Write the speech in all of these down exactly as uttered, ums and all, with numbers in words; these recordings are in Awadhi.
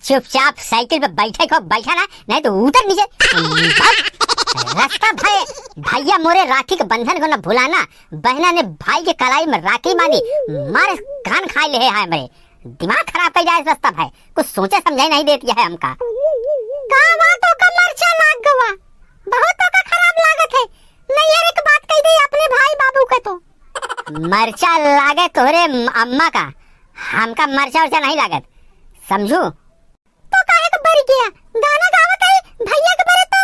चुपचाप साइकिल पे बैठे को बैठा ना, नहीं तो उतर नीचे। रस्ता भय, भैया मोरे राखी के बंधन को न भुलाना, बहना ने भाई के कलाई में राखी बांधी, मारे कान खाए ले है मेरे, दिमाग खराब कर जाए रस्ता भय, कुछ सोचे समझे नहीं देती है हमका। का बात हो का मरचा लाग गवा, बहुत तो का खराब लागत है, नहीं यार एक बात कह दे अपने भाई बाबू के तो। मरचा लागे तोहरे अम्मा का, हमका मरचा उरचा नहीं लागत, समझू। तो काहे के बर गया? गाना गावत है भैया के बरे तो।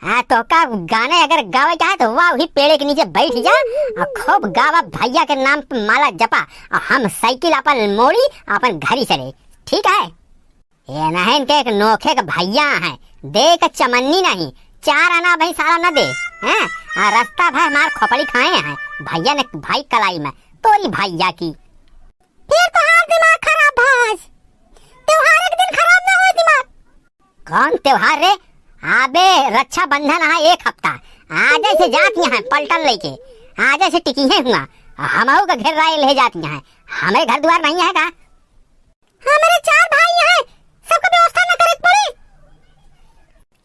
हाँ, तो का गाने अगर गावे चाहे तो वाह, वही पेड़े के नीचे बैठ जा और खूब गावा, भैया के नाम पे माला जपा और हम साइकिल अपन मोड़ी, अपन घरी चले, ठीक है? ये नहीं इनके एक नोखे के भैया हैं, दे के चमन्नी नहीं, चार आना भाई सारा न दे, हैं? आ रस्ता भर मार खोपड़ी खाए हैं भैया ने, भाई कलाई में, तोरी भैया की। फिर तोहार दिमाग खराब भा आज। त्योहार एक दिन खराब ना होए दिमाग। कौन त्योहार रे? आबे रक्षाबंधन है एक हफ्ता। आजे से जात यहाँ पलटन लेके। आजे से टिकी है हुआ। हमहू का घेर राय ले जात यहाँ। हमरे घर द्वार नहीं है का? हमरे चार भाई हैं। सबका व्यवस्था न करे के पड़ी।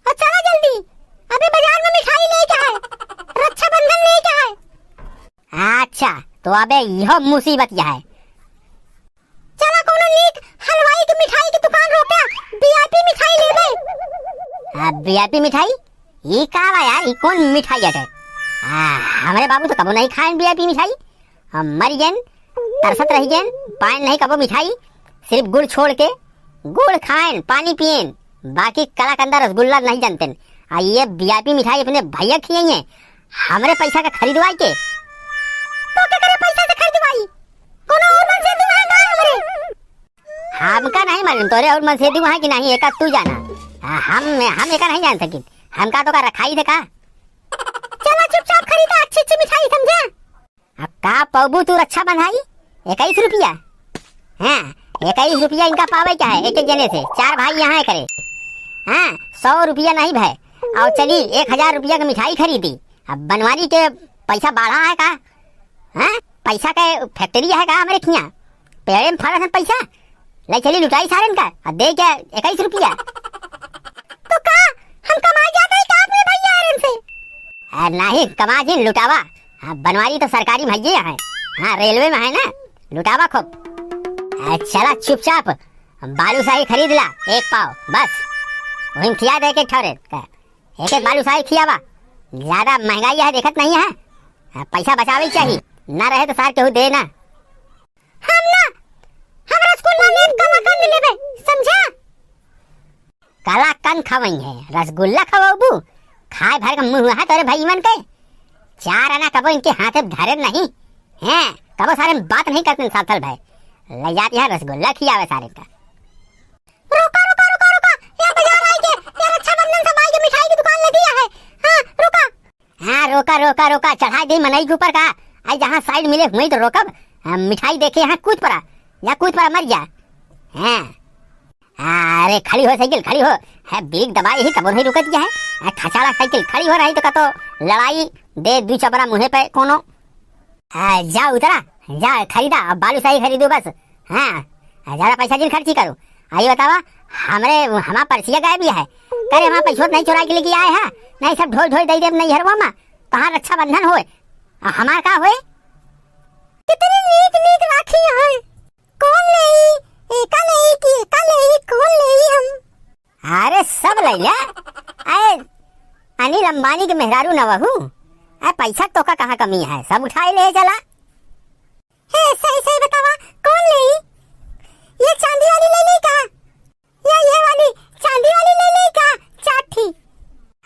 और चला जल्दी। अबे बाजार में मिठाई लेके आए। रक्षाबंधन लेके आए। अच्छा, तो अबे यह मुसीबत यह है। चला कोनो नीक हलवाई के मिठाई के दुकान रोका, वीआईपी मिठाई लेबे। आ, वीआईपी मिठाई? ई का बा यार, ई कौन मिठाई हटे? आ, हमरे बाबू तो कबो नहीं खाएन वीआईपी मिठाई। हम मर गएन, तरसत रह गएन, पाएन नहीं कबो मिठाई, सिर्फ गुड़ छोड़ के। गुड़ खाएन, पानी पिएन, बाकी कलाकंदा रसगुल्ला नहीं जानतेन। आ ये वीआईपी मिठाई अपने भैया खियाई है, हमरे पैसा का खरीदवाई के। तो के करे पैसा से खरीदवाई? कोनो और मनसेधू है का हमरे? हमका नहीं मालूम, तोरे और मनसेधू है कि नहीं, एका तू जाना। आ, हम, हम एका नहीं जान सकित। हमका तो का रखाई दे का? चला चुपचाप खरीदा अच्छी अच्छी मिठाई, समझा? अब का पौबू तू रक्षा बंधाई? इक्कीस रुपया? हाँ, इक्कीस रुपया इनका पावे क्या है एक एक जने से? चार भाई यहाँ है करे। हाँ, सौ रुपया नहीं भय। और चली एक हजार रुपया की मिठाई खरीदी। अब बनवारी के पैसा बढ़ा है का? हाँ, पैसा के फैक्ट्री है का हमरे खिया? पेड़े में फरत है पैसा, ले चली लुटाई सारेन का, और दे के इक्कीस रुपया। तो का हम कमाए जाते हैं का अपने भैया आरन से? आ, नहीं, कमा जिन लुटावा। हाँ, बनवारी तो सरकारी भैया है। हाँ, रेलवे में है ना, लुटावा खूब। आ, चला चुपचाप बालूशाही खरीद ला, एक पाव, बस। वही में खिया दे के ठहरे, एक एक बालूशाही खियावा। ज्यादा महंगाई है, देखत नहीं है। आ, पैसा बचावे चाहिए, ना रहे तो सार केहू दे ना। हम ना, हम रसगुल्ला लेब, कलाकंद लेबे, समझा? कलाकंद खवई है, रसगुल्ला खवबू? खाए भर का मुंह है तोरे भाई मन के। चार आना कबो इनके हाथे धरे नहीं हैं, कबो सारे में बात नहीं करते साथल भाई। ले जाती है रसगुल्ला खियावे सारे का। रुका, रुका, रुका, रुका, या बाजार आई के, या रक्षाबंधन सब आई के मिठाई की दुकान लगी है। हाँ, रुका। हाँ, रोका, रोका, रोका, चढ़ाई दे मनई के ऊपर का। आई जहाँ साइड मिले हुई तो रोकब। हाँ, मिठाई देखे यहाँ कूद पड़ा, या कूद पड़ा मर जा। हाँ। हाँ, अरे खड़ी हो साइकिल, खड़ी हो। है ब्रेक दबा यही तब नहीं रुकत क्या है? आ, खचाड़ा साइकिल खड़ी हो रही तो का तो लड़ाई दे दू चपरा मुँहे पे कोनो। आ, जा उतरा, जा खरीदा, अब बालूशाही खरीदो बस। हाँ, आ, ज्यादा पैसा जिन खर्ची करो। आ, ये बतावा, हमरे, हमार पर्सिया गायब ही है। करे हमार पैसों नहीं चुरा के लेके आए हैं, नहीं सब ढोल ढोल दे दे नैहरवा में। कहाँ रक्षाबंधन होए, आ, हमार का होए? कितनी नीक नीक राखी है। कौन लेई? एका लेई कि एका लेई? कौन लेई हम? अरे सब लैला। अरे अनिल अंबानी के मेहरारू न वहू। अरे पैसा तो का कहाँ कमी है, सब उठाए ले चला। हे सही सही बतावा, कौन लेई? ये चांदी वाली ले ली का? या ये वाली चांदी वाली ले ली का? चार ठी।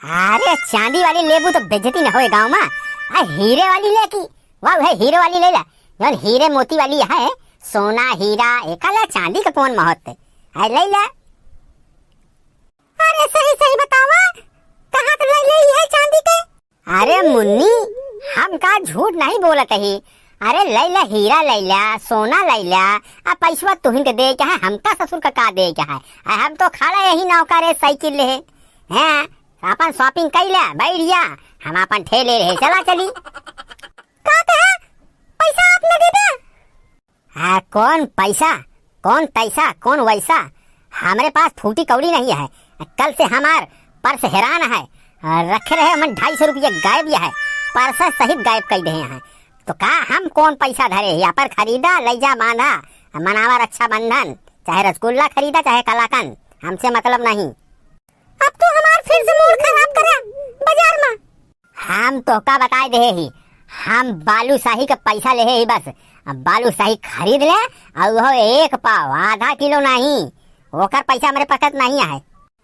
अरे चांदी वाली लेबू तो बेइज्जती न होए गाँव में। आ हीरे वाली ले की, वाह है हीरे वाली ले ला। जौन हीरे मोती वाली है, सोना हीरा, एका ला चांदी के कौन महत्व है? आ ले ला। अरे सही सही बतावा, कहाँ तो ले ले है चांदी के? अरे मुन्नी, हम का झूठ नहीं बोलत ही। अरे लैला हीरा लैला, सोना लैला, आ पैसवा तुहिन के दे के है, हमका ससुर का का दे के है? आ हम तो खड़ा यही नौका रे साइकिल ले। हैं, अपन shopping कैला, बैठ जा, हम अपन ठेले रहे, चला चली। का कहा? पैसा आप न देबे? आ, कौन पैसा, कौन तैसा, कौन वैसा? हमरे पास फूटी कौड़ी नहीं है। कल से हमार पर्स हेरान है। रखे रहे हमन ढाई सौ रुपया गायब या है। पर्स सहित गायब कइ देहे हैं। तो का हम कौन पैसा धरे ही? अपन खरीदा, लइ जा, बांधा, मनावा रक्षाबंधन। चाहे रसगुल्ला खरीदा, चाहे कलाकंद, हमसे मतलब नहीं। अब तू हमार फिर से मूड खराब करा बाजार मा। हम तोहका बताइ देहे ही, हम बालूशाही का पैसा लेहे ही बस। अब बालूशाही खरीद ले, अउर वो एक पाव, आधा किलो नहीं, ओकर पैसा हमरे पकत नहीं है।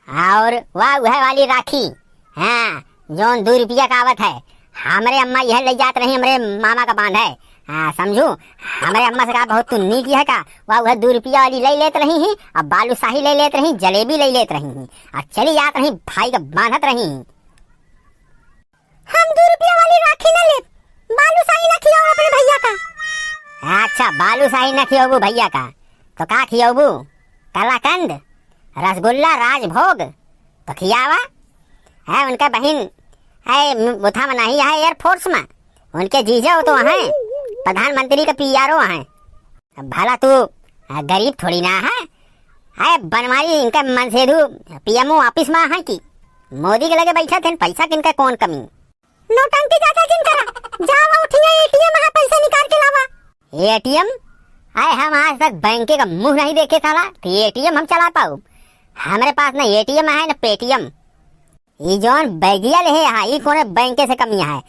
अउर वा उहे वाली राखी, हाँ, जौन दुइ रुपया का आवत है, हमरे अम्मा यह लइ जात रही, हमरे मामा का बांधे। हाँ, समझू, हमरे अम्मा से कहा, "बहुत तू नीक है का?" वा उहे दुइ रुपया वाली लइ लेत रही ही, अब बालूशाही लइ लेत रही, जलेबी लइ लेत रही ही, अउर चली जात रही, भाई का बांधत रही ही। हम दुइ रुपया वाली राखी न लेब, बालूशाही न खियाओ अपने भइया का। अच्छा, बालूशाही न खियाबू भइया का, तो का खियाबू? कलाकंद, रसगुल्ला, राजभोग, तो खियावा। है उनका बहिन, है म-, उठा में नहीं है, Air Force में। उनके जीजा वो तो हैं, प्रधानमंत्री का P R O हैं। अब भला तू, आ, गरीब थोड़ी ना है। है बनवारी इनका मनसेधु P M O office में है कि मोदी के लगे बैठा थे, पैसा किनका कौन कमी? नौटंकी ज्यादा जिन करा, जावा उठिया A T M है, पैसा निकाल के लावा। A T M? आए हम आज तक बैंक का मुंह नहीं देखे साला, कि A T M हम चला पाऊ? हमरे पास ना A T M है ना Paytm। ई जौन बैगिया लेहे हा, ई कोने बैंक से कमी है?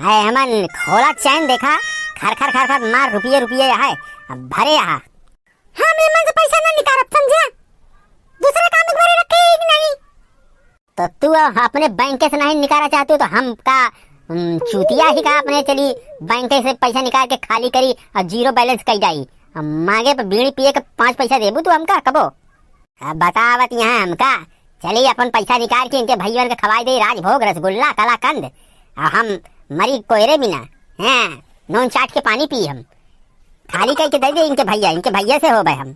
आए हमन खोला चैन देखा, खर खर खर खर मार रुपये रुपये है, अब भरे हा। हम एमन से पैसा ना निकारब, समझे? दूसरा काम एक बारे रखे ही नहीं। तो तू अपने बैंक से नहीं निकाला चाहती हो तो हम का, उम, चूतिया ही का अपने चली बैंक से पैसा निकाल के खाली करी और zero balance कई जाई? अब मांगे पे बीड़ी पिए के पाँच पैसा देबू तू हमका कबो? अब बतावत यहाँ हमका, चली अपन पैसा निकाल के इनके भइयन के खवाई दे राजभोग, रसगुल्ला, कलाकंद, और हम मरी कोयरे बिना, हैं, नून चाट के पानी पी हम, खाली कई के दे दे इनके भइया, इनके भइया से होबे हम।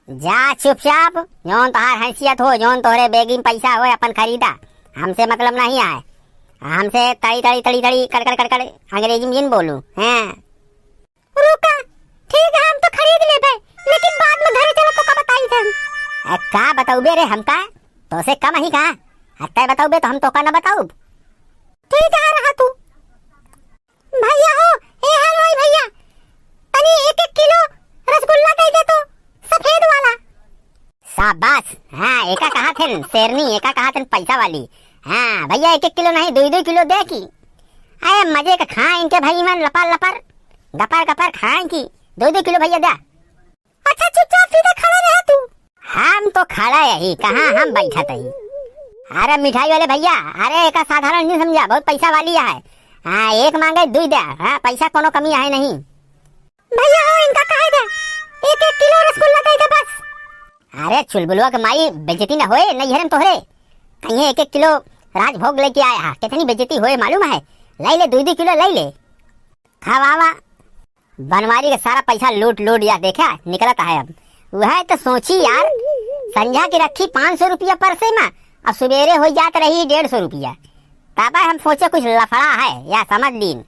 जा चुपचाप, जौन तोहार हैसियत हो, जौन तोहरे बैगी में पैसा होए, अपन खरीदा, हमसे मतलब नहीं आए। हमसे तड़ी तड़ी तड़ी तड़ी कड़ कड़ कड़ कड़ अंग्रेजी में जिन बोलू, हैं? रुका, ठीक है, हम तो खरीद लेबे, लेकिन बाद में घरे चलो तो का बताई थे हम। ए, का बतौबे रे हमका? तोसे कम ही का? आ तै बतौबे तो हम तोका न बताउब। ठीक है, रहा तू। भइया हो, ए हलवाई भइया, तनी एक एक किलो रसगुल्ला दे दे तो, सफेद वाला। शाबाश, हाँ, एका कहा थे शेरनी, एका कहा थे पैसा वाली। हाँ भइया, एक एक किलो नहीं, दुइ दुइ किलो दे की। अरे मजे का खाए इनके भाई मन लपर लपर, गपर गपर खाए की, दुइ दुइ किलो भइया दे। अच्छा, चुपचाप सीधा खड़ा रहा तू। हम तो खड़ा यही, कहाँ हम बैठत ही। अरे मिठाई वाले भइया, अरे एका साधारण नहीं समझा, बहुत पैसा वाली है। हाँ, एक मांगे दुइ दे। हाँ, पैसा कोनो कमी है नहीं। भइया हो, इनका कहे दे, एक एक किलो रसगुल्ला दे दे बस। अरे चुलबुलवा के माई, बेइज्जती न होए नैहर में तोहरे। कहीं एक एक किलो राजभोग लेके आया है, कितनी बेइज्जती होए मालूम है? लाई ले, दुइ दुइ किलो लाई ले। खवावा। बनवारी के सारा पैसा लूट लूट या देखा निकलत है अब। वह तो सोची यार, संझा की रखी पाँच सौ रुपया परसे में, अब सुबेरे हो जात रही डेढ़ सौ रुपया। तब हम सोचे कुछ लफड़ा है या समझ लीन।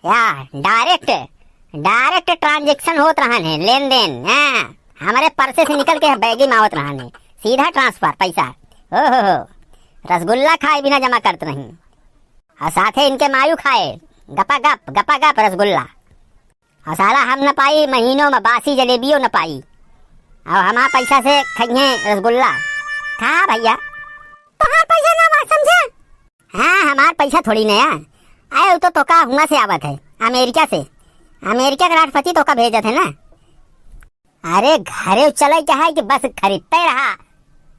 या direct, direct transaction होत रहन है, लेन देन, हाँ, हमरे परसे से निकल के बैगी में आवत रहन है, सीधा transfer पैसा। ओ हो हो, रसगुल्ला खाए बिना जमा करत रही। और साथे इनके मायू खाए, गपा गप, गपा गप रसगुल्ला। और साला हम न पाई, महीनों में बासी जलेबियों न पाई। और हमार पैसा से खइहे रसगुल्ला। खा भइया। तोहार पैसा ना बा, समझा? हाँ, हमार पैसा थोड़ी नया। आए, उ तो तोका हुआ से आवत है, अमेरिका से। अमेरिका के राष्ट्रपति तोका भेजत है ना। अरे, घरे चले के है कि बस खरीदते रहा,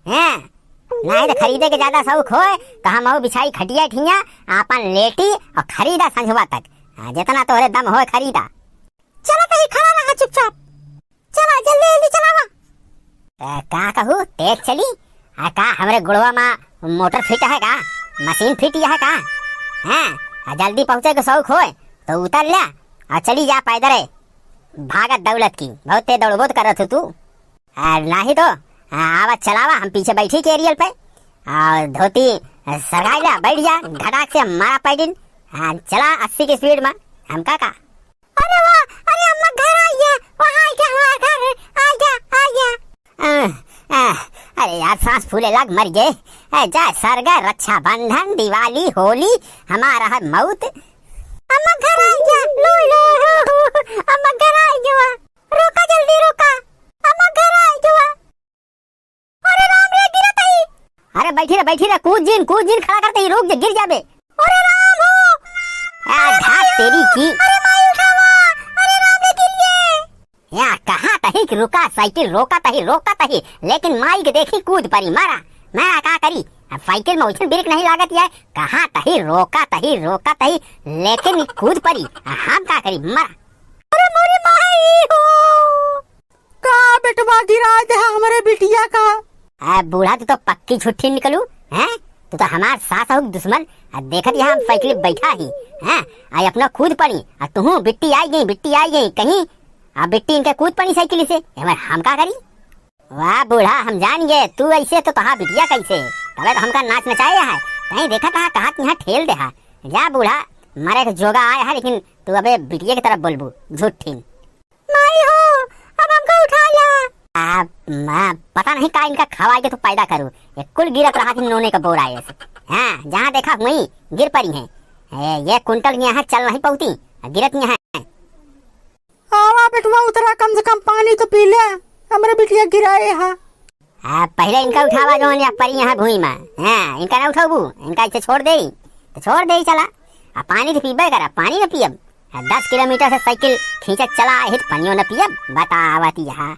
हैं? नहीं तो खरीदे के ज्यादा शौक होए, तो हम अउ बिछाई खटिया ठिया, आपन लेटी और खरीदा संझवा तक। हाँ, जितना तोहरे दम होए, खरीदा। चला, तही खड़ा रहा चुपचाप। चला, जल्दी, जल्दी चलावा। ए, का कहू, तेज चली? आ का, हमरे गुड़वा मा मोटर फिट है का? मशीन फिट है का? हैं? आ जल्दी पहुँचे के शौक होए, तो उतर ले, आ चली जा पैदरे। भागत दौलत की, बहुत तेज दौड़बोत करत हो तू। आ, नाही तो, आ, आवा चलावा, हम पीछे बैठी कैरियर पे। आ, धोती सरगाई ला, बैठ जा, घटाक से मारा पैडिन। आ, चला अस्सी की स्पीड में, हम का का। अरे वाह, अरे अम्मा घर आ गया, वहाँ आ गया हमारा घर, आ गया, आ गया। आ, आ, सांस फूले लाग मर गए। ए, जा सरगा, रक्षाबंधन, दिवाली, होली, हमारा है मौत। अम्मा घर आ जा, लो, लो, लो, अम्मा घर आ जा, रोका जल्दी रोका, अम्मा घर आ जा। अरे राम रे, गिरत ही। अरे बैठी रे, बैठी रे, कूद जिन, कूद जिन, खड़ा करते ही रुक जा, गिर जाबे। अरे राम हो। आ, धात तेरी की। अरे माई उठावा, अरे राम रे, गिर गए। या कहा तही कि रुका साइकिल, रोका तही, रोका तही, लेकिन माई के देखी कूद परी, मरा। मैं का करी, अब साइकिल में उछल ब्रेक नहीं लागत है। कहा तही रोका तही, रोका तही, लेकिन कूद परी, हम का करी, मरा। अरे मोरी माई हो। का बेटवा गिरा दे हमरे बिटिया का? आ, बूढ़ा, तू तो पक्की झुट्ठी निकलू, हैं? तू तो हमार सास हो दुश्मन। आ, देखत यहाँ हम साइकिल बैठा ही, हैं? आ, अपना कूद पड़ी, आ, तुहू बिट्टी आई गई, बिट्टी आई गई कहीं, आ, बिट्टी इनके कूद पड़ी साइकिल से, एमे हम का करी? वाह बूढ़ा, हम जान गए, तू ऐसे तो तहा बिटिया कैसे, तबे तो हमका नाच नचाए है, कहीं देखा कहा, कहा कि यहाँ ठेल दे हा। जा बूढ़ा, मरे के जोगा आए है, लेकिन तू अबे बिटिया की तरफ बोलबू, झुट्ठीन। माई हो, अब हमका उठा ला। आ, माँ, पता नहीं का इनका खवाई के तू पैदा करू। ये कुल गिरत रहा थी नोने का बोरा ऐसे। हाँ, जहाँ देखा वहीं गिर पड़ी हैं। ए, ये कुंटल यहाँ चल नहीं पौती, गिरत यहाँ। आवा बेटवा उतरा, कम से कम पानी तो पी ले, हमरे बिटिया गिराए हा। आ, पहले इनका उठावा जौन या परी यहाँ भूमि में। हाँ, इनका ना उठाबू, इनका इसे छोड़ दे, तो छोड़ दे चला। आ, पानी तो पीबे करा, पानी ना पियब। आ, दस किलोमीटर से साइकिल खींचत चला आए ही तो पानियो ना पियब, बतावत यहाँ।